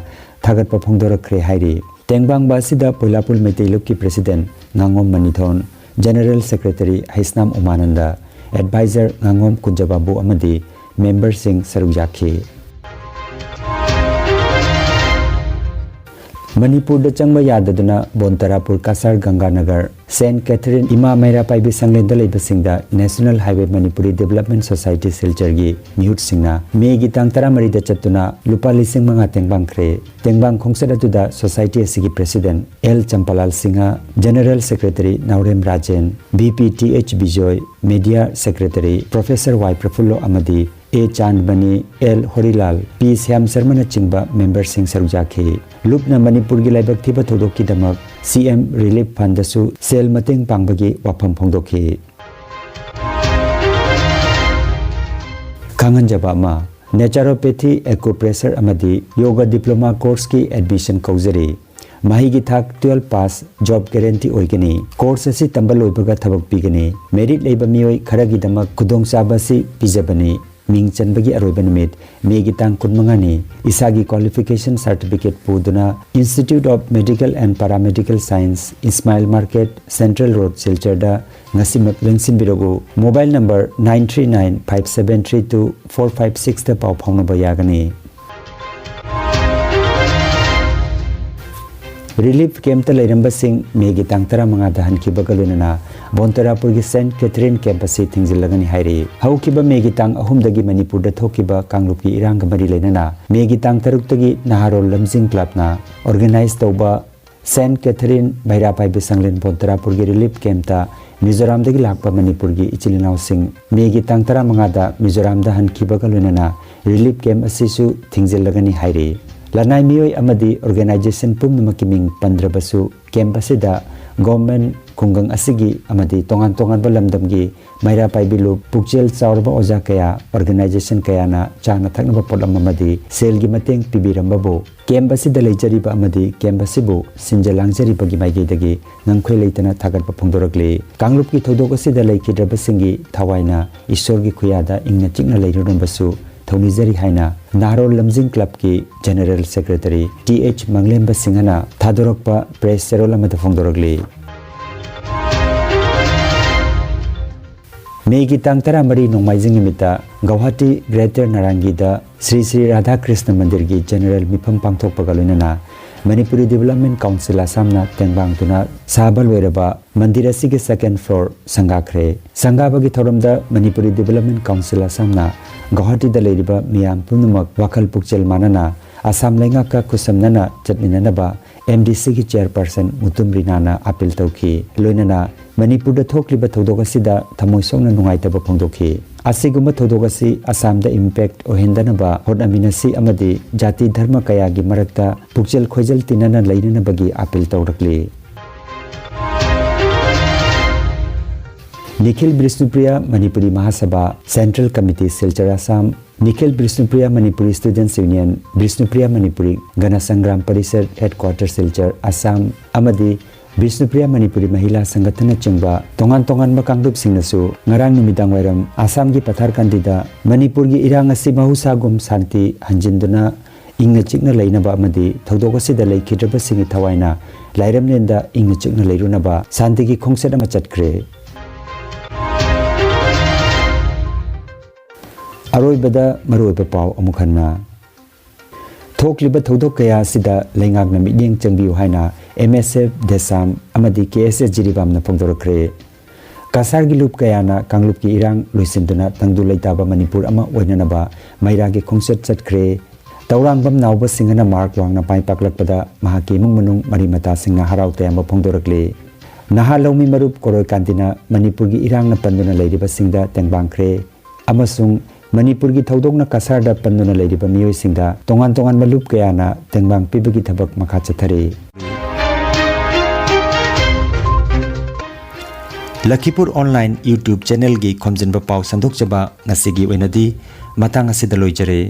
ꯊꯥꯒꯠꯄ ꯐꯣꯡꯗꯣꯔꯛꯈ꯭ꯔꯦ ꯍꯥꯏꯔꯤ꯫ ꯇꯦꯡꯕꯥꯡꯕ ꯑꯁꯤꯗ ꯄꯣꯏꯂꯥꯄꯨꯜ Meitei ꯂꯨꯞꯀꯤ president ꯉꯥꯉꯣꯝ ꯃꯅꯤꯊꯣꯟ, general secretary Heisnam ꯎꯃꯥꯅꯟꯗ, adviser ꯉꯥꯉꯣꯝ ꯀꯨꯟꯖꯕꯥꯕꯨ ꯑꯃꯗꯤ ꯃꯦꯝꯕꯔꯁꯤꯡ ꯁꯔꯨꯛ ꯌꯥꯈꯤ꯫ ꯃꯅꯤꯄꯨꯔꯗ ꯆꯪꯕ ꯌꯥꯗꯗꯨꯅ ꯕꯣꯟꯇꯔꯥꯄꯨꯔ, ꯀꯁꯥꯔ, ꯒꯪꯒꯥꯅꯒꯔ, ꯁꯦꯟꯠ ꯀꯦꯊꯔꯤꯟ ꯏꯃꯥ ꯃꯩꯔꯥ ꯄꯥꯏꯕꯤ ꯁꯪꯂꯦꯟꯗ ꯂꯩꯕꯁꯤꯡꯗ National Highway Manipuri Development Society ꯁꯤꯜꯆꯔꯒꯤ ꯃꯤꯍꯨꯠꯁꯤꯡꯅ ꯃꯦꯒꯤ ꯇꯥꯡ ꯇꯔꯥꯃꯔꯤꯗ ꯆꯠꯇꯨꯅ ꯂꯨꯄꯥ ꯂꯤꯁꯤꯡ ꯃꯉꯥ ꯇꯦꯡꯕꯥꯡꯈ꯭ꯔꯦ꯫ ꯇꯦꯡꯕꯥꯡ ꯈꯣꯡꯆꯠ ꯑꯗꯨꯗ society ꯑꯁꯤꯒꯤ president L Champalal Singh, general secretary Naorem Rajen, V P T H Bijoy, media secretary professor Y Prafullo ꯑꯃꯗꯤ ꯑꯦ ꯆꯥꯟꯗꯃꯅꯤ, ꯑꯦꯜ ꯍꯣꯔꯤꯂꯥꯜ, ꯄꯤ ꯁ꯭ꯌꯥꯝ ꯁꯔꯃꯅꯆꯤꯡꯕ memberꯁꯤꯡ ꯁꯔꯨꯛ ꯌꯥꯈꯤ꯫ ꯂꯨꯞꯅ ꯃꯅꯤꯄꯨꯔꯒꯤ ꯂꯥꯏꯕꯛ ꯊꯤꯕ ꯊꯧꯗꯣꯛꯀꯤꯗꯃꯛ ꯁꯤ ꯑꯦꯝ relief fundꯗꯁꯨ ꯁꯦꯜ ꯃꯇꯦꯡ ꯄꯥꯡꯕꯒꯤ ꯋꯥꯐꯝ ꯐꯣꯡꯗꯣꯛꯈꯤ꯫ ꯈꯪꯍꯟꯖꯕ ꯑꯃ, naturopathy, acupressure ꯑꯃꯗꯤ yoga diploma courseꯀꯤ admission ꯀꯧꯖꯔꯤ꯫ ꯃꯍꯩꯒꯤ ꯊꯥꯛ twelve pass, job guarantee ꯑꯣꯏꯒꯅꯤ꯫ Course ꯑꯁꯤ ꯇꯝꯕ ꯂꯣꯏꯕꯒ ꯊꯕꯛ ꯄꯤꯒꯅꯤ꯫ Merit ꯂꯩꯕ ꯃꯤꯑꯣꯏ ꯈꯔꯒꯤꯗꯃꯛ ꯈꯨꯗꯣꯡꯆꯥꯕ ꯑꯁꯤ ꯄꯤꯖꯕꯅꯤ꯫ ꯃꯤꯡ ꯆꯟꯕꯒꯤ ꯑꯔꯣꯏꯕ ꯅꯨꯃꯤꯠ ꯃꯦꯒꯤ ꯇꯥꯡ ꯀꯨꯟꯃꯉꯥꯅꯤ꯫ ꯏꯁꯥꯒꯤ qualification certificate ꯄꯨꯗꯨꯅ Institute of Medical and Paramedical Science, Ismail Market, Central Road, ꯁꯤꯜꯆꯔꯗ ꯉꯁꯤꯃꯛ ꯂꯦꯡꯁꯤꯟꯕꯤꯔꯛꯎ꯫ Mobile number nine three nine five seven three two four five sixꯇ ꯄꯥꯎ ꯐꯥꯎꯅꯕ ꯌꯥꯒꯅꯤ꯫ Relief campꯇ ꯂꯩꯔꯝꯕꯁꯤꯡ ꯃꯦꯒꯤ ꯇꯥꯡ ꯇꯔꯥꯃꯉꯥꯗ ꯍꯟꯈꯤꯕꯒ ꯂꯣꯏꯅꯅ ꯕꯣꯟꯇꯔꯥꯄꯨꯔꯒꯤ ꯁꯦꯟꯠ ꯀꯦꯊꯔꯤꯟ camp ꯑꯁꯤ ꯊꯤꯡꯖꯤꯜꯂꯒꯅꯤ ꯍꯥꯏꯔꯤ꯫ ꯍꯧꯈꯤꯕ ꯃꯦꯒꯤ ꯇꯥꯡ ꯑꯍꯨꯝꯗꯒꯤ ꯃꯅꯤꯄꯨꯔꯗ ꯊꯣꯛꯈꯤꯕ ꯀꯥꯡꯂꯨꯞꯀꯤ ꯏꯔꯥꯡꯒ ꯃꯔꯤ ꯂꯩꯅꯅ ꯃꯦꯒꯤ ꯇꯥꯡ ꯇꯔꯨꯛꯇꯒꯤ ꯅꯍꯥꯔꯣꯜ ꯂꯝꯖꯤꯡ clubꯅ organize ꯇꯧꯕ ꯁꯦꯟꯠ ꯀꯦꯊꯔꯤꯟ ꯃꯩꯔꯥ ꯄꯥꯏꯕꯤ ꯁꯪꯂꯦꯟ ꯕꯣꯟꯇꯔꯥꯄꯨꯔꯒꯤ relief campꯇ ꯃꯤꯖꯣꯔꯥꯝꯗꯒꯤ ꯂꯥꯛꯄ ꯃꯅꯤꯄꯨꯔꯒꯤ ꯏꯆꯤꯜ ꯏꯅꯥꯎꯁꯤꯡ ꯃꯦꯒꯤ ꯇꯥꯡ ꯇꯔꯥꯃꯉꯥꯗ ꯃꯤꯖꯣꯔꯥꯝꯗ ꯍꯟꯈꯤꯕꯒ ꯂꯣꯏꯅꯅ relief camp ꯑꯁꯤꯁꯨ ꯊꯤꯡꯖꯤꯜꯂꯒꯅꯤ ꯍꯥꯏꯔꯤ꯫ ꯂꯅꯥꯏ ꯃꯤꯑꯣꯏ ꯑꯃꯗꯤ organization ꯄꯨꯝꯅꯃꯛꯀꯤ ꯃꯤꯡ ꯄꯟꯗ꯭ꯔꯕꯁꯨ, camp ꯑꯁꯤꯗ government, ꯈꯨꯡꯒꯪ ꯑꯁꯤꯒꯤ ꯑꯃꯗꯤ ꯇꯣꯉꯥꯟ ꯇꯣꯉꯥꯟꯕ ꯂꯝꯗꯝꯒꯤ ꯃꯩꯔꯥ ꯄꯥꯏꯕꯤ ꯂꯨꯞ, ꯄꯨꯛꯆꯦꯜ ꯆꯥꯎꯔꯕ ꯑꯣꯖꯥ ꯀꯌꯥ, organization ꯀꯌꯥꯅ ꯆꯥꯅ ꯊꯛꯅꯕ ꯄꯣꯠꯂꯝ ꯑꯃꯗꯤ ꯁꯦꯜꯒꯤ ꯃꯇꯦꯡ ꯄꯤꯕꯤꯔꯝꯕꯕꯨ camp ꯑꯁꯤꯗ ꯂꯩꯖꯔꯤꯕ ꯑꯃꯗꯤ camp ꯑꯁꯤꯕꯨ ꯁꯤꯟꯖ ꯂꯥꯡꯖꯔꯤꯕꯒꯤ ꯃꯥꯏꯀꯩꯗꯒꯤ ꯉꯝꯈꯩ ꯂꯩꯇꯅ ꯊꯥꯒꯠꯄ ꯐꯣꯡꯗꯣꯔꯛꯂꯤ꯫ ꯀꯥꯡꯂꯨꯞꯀꯤ ꯊꯧꯗꯣꯛ ꯑꯁꯤꯗ ꯂꯩꯈꯤꯗ꯭ꯔꯕꯁꯤꯡꯒꯤ ꯊꯋꯥꯏꯅ ꯏꯁꯣꯔꯒꯤ ꯈꯨꯌꯥꯗ ꯏꯪꯅ ꯆꯤꯛꯅ ꯂꯩꯔꯨꯔꯝꯕꯁꯨ ꯊꯧꯅꯤꯖꯔꯤ ꯍꯥꯏꯅ ꯅꯍꯥꯔꯣꯜ ꯂꯝꯖꯤꯡ clubꯀꯤ general secretary ꯇꯤ ꯑꯩꯆ ꯃꯪꯂꯦꯝꯕ ꯁꯤꯡꯍꯅ ꯊꯥꯗꯣꯔꯛꯄ press ꯆꯦꯔꯣꯜ ꯑꯃꯗ ꯐꯣꯡꯗꯣꯔꯛꯂꯤ꯫ ꯃꯦꯒꯤ ꯇꯥꯡ ꯇꯔꯥꯃꯔꯤ ꯅꯣꯡꯃꯥꯏꯖꯤꯡ ꯅꯨꯃꯤꯠꯇ ꯒꯧꯍꯥꯇꯤ Greater Narangiꯗ ꯁ꯭ꯔꯤ ꯁ꯭ꯔꯤ ꯔꯥꯙꯥ ꯀ꯭ꯔꯤꯁꯅ ꯃꯟꯗꯤꯔꯒꯤ general ꯃꯤꯐꯝ ꯄꯥꯡꯊꯣꯛꯄꯒ ꯂꯣꯏꯅꯅ ꯃꯅꯤꯄꯨꯔꯤ ꯗꯤꯕꯦꯂꯞꯃꯦꯟ ꯀꯥꯎꯟꯁꯤꯜ ꯑꯁꯥꯝꯅ ꯇꯦꯡꯕꯥꯡꯗꯨꯅ ꯁꯥꯕ ꯂꯣꯏꯔꯕ ꯃꯟꯗꯤꯔ ꯑꯁꯤꯒꯤ ꯁꯦꯀꯦꯟ ꯐ꯭ꯂꯣꯔ ꯁꯪꯒꯥꯈ꯭ꯔꯦ꯫ ꯁꯪꯒꯥꯕꯒꯤ ꯊꯧꯔꯝꯗ ꯃꯅꯤꯄꯨꯔꯤ ꯗꯤꯕꯦꯂꯞꯃꯦꯟ ꯀꯥꯎꯟꯁꯤꯜ ꯑꯁꯥꯝꯅ ꯒꯧꯍꯥꯇꯤꯗ ꯂꯩꯔꯤꯕ ꯃꯤꯌꯥꯝ ꯄꯨꯝꯅꯃꯛ ꯋꯥꯈꯜ ꯄꯨꯛꯆꯦꯜ ꯃꯥꯟꯅꯅ ꯑꯁꯥꯝ ꯂꯩꯉꯥꯛꯀ ꯈꯨꯠꯁꯝꯅꯅ ꯆꯠꯃꯤꯟꯅꯅꯕ ꯑꯦꯝ ꯗꯤ ꯁꯤꯒꯤ ꯆꯦꯌꯔꯄꯔꯁꯟ ꯃꯨꯇꯨꯝ ꯔꯤꯅꯥꯅ ꯑꯥꯄꯤꯜ ꯇꯧꯈꯤ꯫ ꯂꯣꯏꯅꯅ ꯃꯅꯤꯄꯨꯔꯗ ꯊꯣꯛꯂꯤꯕ ꯊꯧꯗꯣꯛ ꯑꯁꯤꯗ ꯊꯃꯣꯏ ꯁꯣꯛꯅ ꯅꯨꯡꯉꯥꯏꯇꯕ ꯐꯣꯡꯗꯣꯛꯈꯤ꯫ ꯑꯁꯤꯒꯨꯝꯕ ꯊꯧꯗꯣꯛ ꯑꯁꯤ ꯑꯁꯥꯝꯗ ꯏꯝꯄꯦꯛ ꯑꯣꯏꯍꯟꯗꯅꯕ ꯍꯣꯠꯅꯃꯤꯟꯅꯁꯤ ꯑꯃꯗꯤ ꯖꯥꯇꯤ ꯙꯔꯃ ꯀꯌꯥꯒꯤ ꯃꯔꯛꯇ ꯄꯨꯛꯆꯦꯜ ꯈꯣꯏꯖꯦꯜ ꯇꯤꯟꯅꯅ ꯂꯩꯅꯅꯕꯒꯤ ꯑꯥꯄꯤꯜ ꯇꯧꯔꯛꯂꯤ꯫ Nikhil Bishnupriya Manipuri Mahasabha, central committee, Silchar, Assam, Nikhil Bishnupriya Manipuri students union, Bishnupriya Manipuri Gana Sangram Parishad, headquarter, Silchar, Assam, ꯑꯃꯗꯤ ꯕꯤꯁꯅꯨꯄ꯭ꯔꯤꯌꯥ ꯃꯅꯤꯄꯨꯔꯤ ꯃꯍꯤꯂꯥ ꯁꯪꯒꯊꯅꯆꯤꯡꯕ ꯇꯣꯉꯥꯟ ꯇꯣꯉꯥꯟꯕ ꯀꯥꯡꯂꯨꯞꯁꯤꯡꯅꯁꯨ ꯉꯔꯥꯡ ꯅꯨꯃꯤꯗꯥꯡ ꯋꯥꯏꯔꯝ ꯑꯁꯥꯝꯒꯤ ꯄꯊꯥꯔꯀꯥꯟꯗꯤꯗ ꯃꯅꯤꯄꯨꯔꯒꯤ ꯏꯔꯥꯡ ꯑꯁꯤ ꯃꯍꯧꯁꯥꯒꯨꯝ ꯁꯥꯟꯇꯤ ꯍꯟꯖꯤꯟꯗꯨꯅ ꯏꯪꯅ ꯆꯤꯛꯅ ꯂꯩꯅꯕ ꯑꯃꯗꯤ ꯊꯧꯗꯣꯛ ꯑꯁꯤꯗ ꯂꯩꯈꯤꯗ꯭ꯔꯕꯁꯤꯡꯒꯤ ꯊꯋꯥꯏꯅ ꯂꯥꯏꯔꯝꯂꯦꯟꯗ ꯏꯪꯅ ꯆꯤꯛꯅ ꯂꯩꯔꯨꯅꯕ ꯁꯥꯟꯇꯤꯒꯤ ꯈꯣꯡꯆꯠ ꯑꯃ ꯆꯠꯈ꯭ꯔꯦ꯫ ꯑꯔꯣꯏꯕꯗ ꯃꯔꯨꯑꯣꯏꯕ ꯄꯥꯎ ꯑꯃꯨꯛ ꯍꯟꯅ꯫ ꯊꯣꯛꯂꯤꯕ ꯊꯧꯗꯣꯛ ꯀꯌꯥ ꯑꯁꯤꯗ ꯂꯩꯉꯥꯛꯅ ꯃꯤꯠꯌꯦꯡ ꯆꯪꯕꯤꯌꯨ ꯍꯥꯏꯅ ꯑꯦꯝ ꯑꯦꯁ ꯑꯦꯐ ꯗꯦꯁꯥꯝ ꯑꯃꯗꯤ ꯀꯦ ꯑꯦꯁ ꯑꯦꯁ ꯖꯤꯔꯤꯕꯥꯝꯅ ꯐꯣꯡꯗꯣꯔꯛꯈ꯭ꯔꯦ꯫ ꯀꯁꯥꯔꯒꯤ ꯂꯨꯞ ꯀꯌꯥꯅ ꯀꯥꯡꯂꯨꯞꯀꯤ ꯏꯔꯥꯡ ꯂꯣꯏꯁꯤꯟꯗꯨꯅ ꯇꯪꯗꯨ ꯂꯩꯇꯥꯕ ꯃꯅꯤꯄꯨꯔ ꯑꯃ ꯑꯣꯏꯅꯅꯕ ꯃꯩꯔꯥꯒꯤ ꯈꯣꯡꯆꯠ ꯆꯠꯈ꯭ꯔꯦ꯫ ꯇꯧꯔꯥꯡꯕꯝ ꯅꯥꯎꯕꯁꯤꯡꯍꯅ ꯃꯥꯔꯛ ꯋꯥꯡꯅ ꯃꯥꯏ ꯄꯥꯛꯂꯛꯄꯗ ꯃꯍꯥꯛꯀꯤ ꯏꯃꯨꯡ ꯃꯅꯨꯡ ꯃꯔꯤ ꯃꯇꯥꯁꯤꯡꯅ ꯍꯔꯥꯎ ꯇꯌꯥꯝꯕ ꯐꯣꯡꯗꯣꯔꯛꯂꯤ꯫ ꯅꯍꯥ ꯂꯧꯃꯤ ꯃꯔꯨꯞ ꯀꯣꯔꯣꯏ ꯀꯥꯟꯇꯤꯅ ꯃꯅꯤꯄꯨꯔꯒꯤ ꯏꯔꯥꯡꯅ ꯄꯟꯗꯨꯅ ꯂꯩꯔꯤꯕꯁꯤꯡꯗ ꯇꯦꯡꯕꯥꯡꯈ꯭ꯔꯦ ꯑꯃꯁꯨꯡ ꯃꯅꯤꯄꯨꯔꯒꯤ ꯊꯧꯗꯣꯛꯅ ꯀꯁꯥꯔꯗ ꯄꯟꯗꯨꯅ ꯂꯩꯔꯤꯕ ꯃꯤꯑꯣꯏꯁꯤꯡꯗ ꯇꯣꯉꯥꯟ ꯇꯣꯉꯥꯟꯕ ꯂꯨꯞ ꯀꯌꯥꯅ ꯇꯦꯡꯕꯥꯡ ꯄꯤꯕꯒꯤ ꯊꯕꯛ ꯃꯈꯥ ꯆꯠꯊꯔꯤ꯫ ꯂꯈꯤꯄꯨꯔ ꯑꯣꯟꯂꯥꯏꯟ YouTube ꯆꯦꯅꯦꯜꯒꯤ ꯈꯣꯝꯖꯤꯟꯕ ꯄꯥꯎ ꯁꯟꯗꯣꯛꯆꯕ ꯉꯁꯤꯒꯤ ꯑꯣꯏꯅꯗꯤ ꯃꯇꯥꯡ ꯑꯁꯤꯗ ꯂꯣꯏꯖꯔꯦ꯫